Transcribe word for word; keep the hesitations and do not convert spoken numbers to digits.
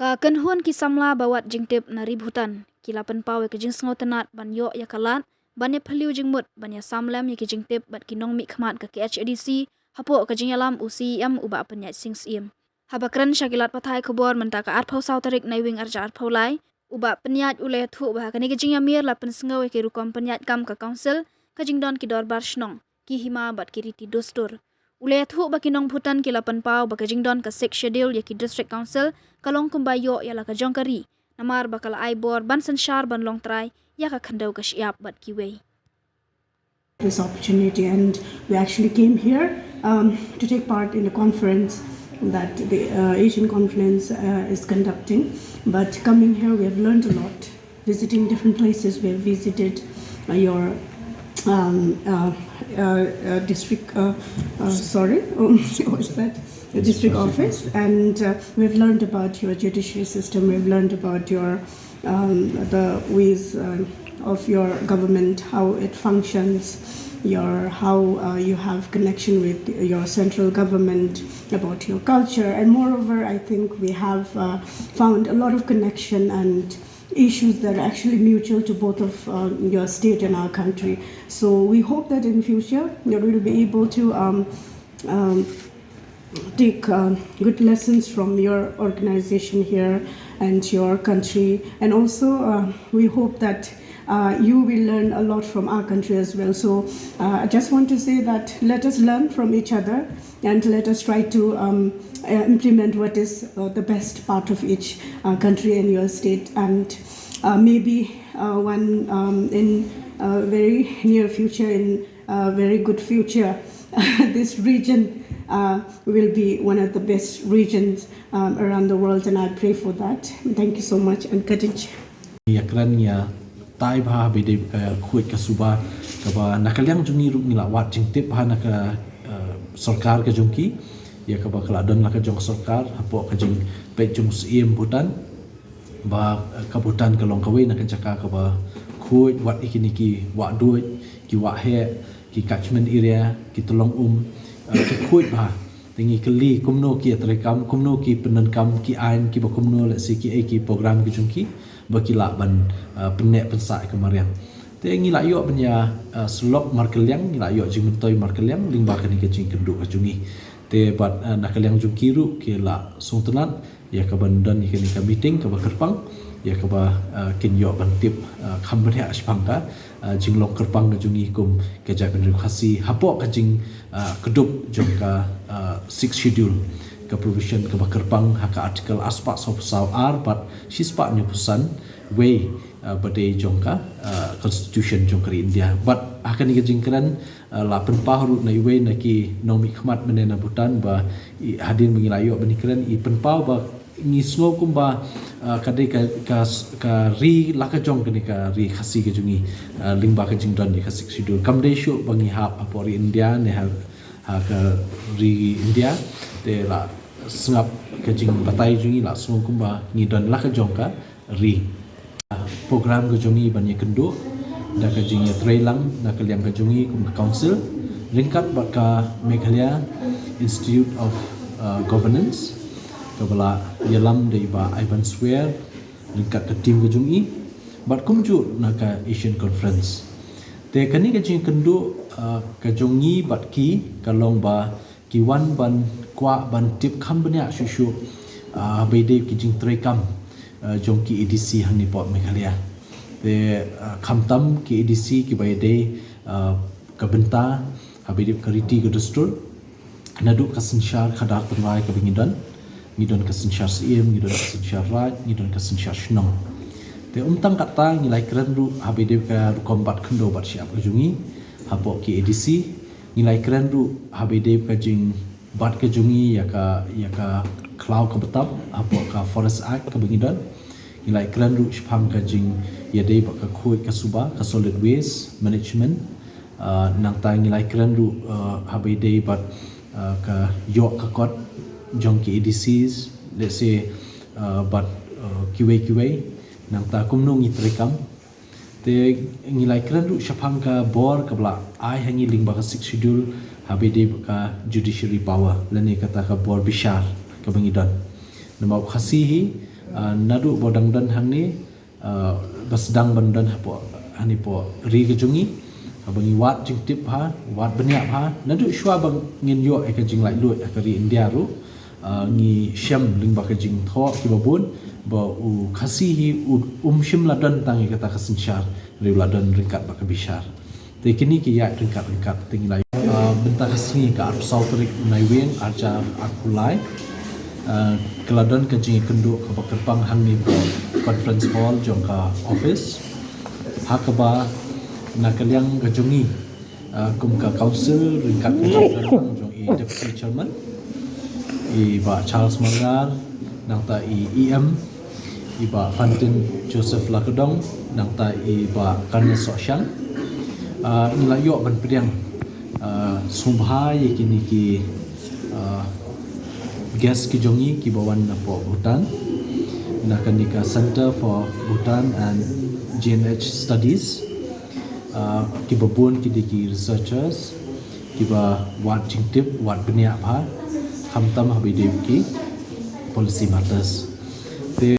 Ka kynhun ki samla ba wad jingtip na ri Bhutan ki la pynpaw ïa ka jingsngewtynnad ban ïoh ïa ka lad ban ïa phylliew jingmut ban ïa sam lem ïa ki jingtip bad ki nongmihkhmat ka K H A D C hapoh ka jingïalam u C E M u Bah Pynïaid Sing Syiem. Haba kren sha ki lad pathai khubor mynta ka arphew saw tarik Naiwieng arhajar arphew lai, u Bah Pynïaid u la ïathuh ba ha kane ka jingïamir la pynsngew ïa ki rukom pynïaid kam ka Council, ka jingdon ki dorbar shnong, ki hima bad ki riti dustur. U la ïathuh ba ki nong Bhutan ki la pynpaw ba ka jingdon ka Sixth Schedule ïa ki District Council ka long kumba ïoh ïa la ka jong ka ri, namar ba ka la ai bor ban synshar ban long trai ïa ka khyndew ka shyiap bad kiwei. This opportunity, and we actually came here um, to take part in a conference that the uh, Asian Conference uh, is conducting. But coming here, we have learned a lot. Visiting different places, we have visited uh, your um, uh, uh, uh, district, uh, uh, sorry, um, what is that? The district office, and uh, we've learned about your judiciary system, we've learned about your um, the ways uh, of your government, how it functions, your how uh, you have connection with your central government, about your culture, and moreover, I think we have uh, found a lot of connection and issues that are actually mutual to both of uh, your state and our country. So we hope that in future that we'll be able to um, um, take uh, good lessons from your organization here and your country. And also, uh, we hope that uh, you will learn a lot from our country as well. So uh, I just want to say that let us learn from each other and let us try to um, uh, implement what is uh, the best part of each uh, country and your state. And uh, maybe uh, one um, in a very near future, in a very good future, this region uh, will be one of the best regions um, around the world, and I pray for that. Thank you so much, and ka jingïakren ïa tai bha ha ba ïadei ka khuid ka suba kaba na ka liang jong ngi ruh ngi la wad jingtip bha na ka uh, sorkar ka jong ki ïa kaba ka la don la ka jong sorkar hapoh ka jingpeit jong u Syiem Bhutan ba uh, ka Bhutan ka long kawei na ka jaka kaba khuid wat ïa kine ki wah duid ki wah heh ki catchment area ki tyllong um uh, ki khuid bha. Te ngi kylli kumno ki ïatreikam, kumno ki pyndonkam ki aiñ kiba kumno lehse ki ei ki program ki jong ki ba ki lah ban pynneh pynsah ïa ka mariang. Te ngi lah ïoh ban ïa syllok markylliang, ngi lah ïoh jingmyntoi markylliang lyngba kane ka jingïakynduh ka jong ngi. Te bad na ka liang jong ki ruh ki lah sngewtynnad ïa kaban don ïa kane ka meeting kaba kyrpang ïa kaba kin ïoh ban tip kham bniah shaphang ka jinglong kyrpang ka jong ngi kum ka jaitbynriew Khasi hapoh ka jingkdup jong ka Sixth Schedule, ka provision kaba kyrpang ha ka article arspah sawphew saw ar bad shispah hynñiewphew san wei ba dei jong ka constitution jong ka ri India. Bad ha kane ka jingkren la pynpaw ruh na iwei na ki nongmihkhmat mynne na Bhutan ba hadien ba ngi la ïoh ban ïakren i pynpaw ba ngi sngew kumba ka dei ka ka ka ri la ka jong kane ka ri Khasi ka jong ngi lyngba ka jingdon ïa ka Sixth Schedule. Kam dei shuh ba ngi hap hapoh ri India ne ha ha ka ri India te la sngap ka jingbatai jong ngi la sngew kumba ngi don la ka jong ka ri. Program ka jong ngi ban ïakynduh da ka jingïatreilang na ka liang ka jong ngi kum ka council ryngkat bad ka Meghalaya Institute of uh, Governance kaba la ïalam da i Bah Ivan Swer ryngkat ka team ka jong ngi bad kumjuh na ka Asian Conference. Te kane ka jingïakynduh uh, ka jong ngi bad ki ka long ba ki wan ban kwah ban tip kham bniah shuh shuh ba ïadei ki jingtreikam jong ki A D C hangne hapoh Meghalaya. Te khamtam ki A D C kiba ïadei ka bynta ha ba ïadei ka riti ka dustur naduh ka synshar khadar tynrai kaba ngi don. Ngi don ka synshar Syiem, ngi don ka synshar Raid, ngi don ka synshar Shnong. Te ym tang katta ngi la ïakren ruh ha ba ïadei ka rukom bat khyndew bat shyiap ka jong ngi hapoh ki A D C. Ngi la ïakren ruh ha ba ïadei ka jingbat ka jong ngi ïa ka ïa ka khlaw ka btap hapoh ka Forest Act kaba ngi don. Ngi la ïakren ruh shaphang ka jingïadei bad ka khuid ka suba ka solid waste management. Nangta ngi la ïakren ruh ha ba ïadei bad ka ïoh ka kot jong ki A D Cs, let's say bad kiwei kiwei. Nangta kumno ngi treikam. Te ngi la ïakren ruh shaphang ka bor kaba la ai ha ngi lyngba ka Sixth Schedule ha ba ïadei ka judiciary power lane kata ka bor bishar kaba ngi don. Namar u Khasi hi Uh, naduh ba dang don hangne, uh, ba sdang ban don hapoh hangne poh ri ka jong ngi, uh, ba ngi wad jingtip bha, wad bniah bha, naduh shuwa ba ngin ïoh ïa ka jinglaitluid ha ka ri India ruh, uh, ngi shem lyngba ka jingthoh kiba bun ba u Khasi hi u, um shym la don tang ïa kata ka synshar, hynrei u la don ryngkat bad ka bishar. Te kine ki ïaid ryngkat ryngkat te ngi la, uh, mynta ka sngi ka arphew saw tarik u Naiwieng arhajar arphew lai, uh, ka la don ka jingïakynduh kaba kyrpang hangne ha conference hall jong ka office. Ha kaba na ka liang ka jong ngi, uh, kum ka council ryngkat ka jingïakynduh jong i deputy chairman, i Bah Charles Marngar, nangta i E M, i Bah Fantin Joseph Lakdong, nangta i Bah Karna Sohshang. Uh, ngi la ïoh ban pdiang, uh, sngewbha ïa kine ki, uh, guest ki jong ngi kiba wan napoh Bhutan, na kane ka Center for Bhutan and G N H Studies. Uh, kiba bun ki dei ki researchers kiba wad jingtip, wad bniah bha, khamtam haba ïadei ki policy matters. Te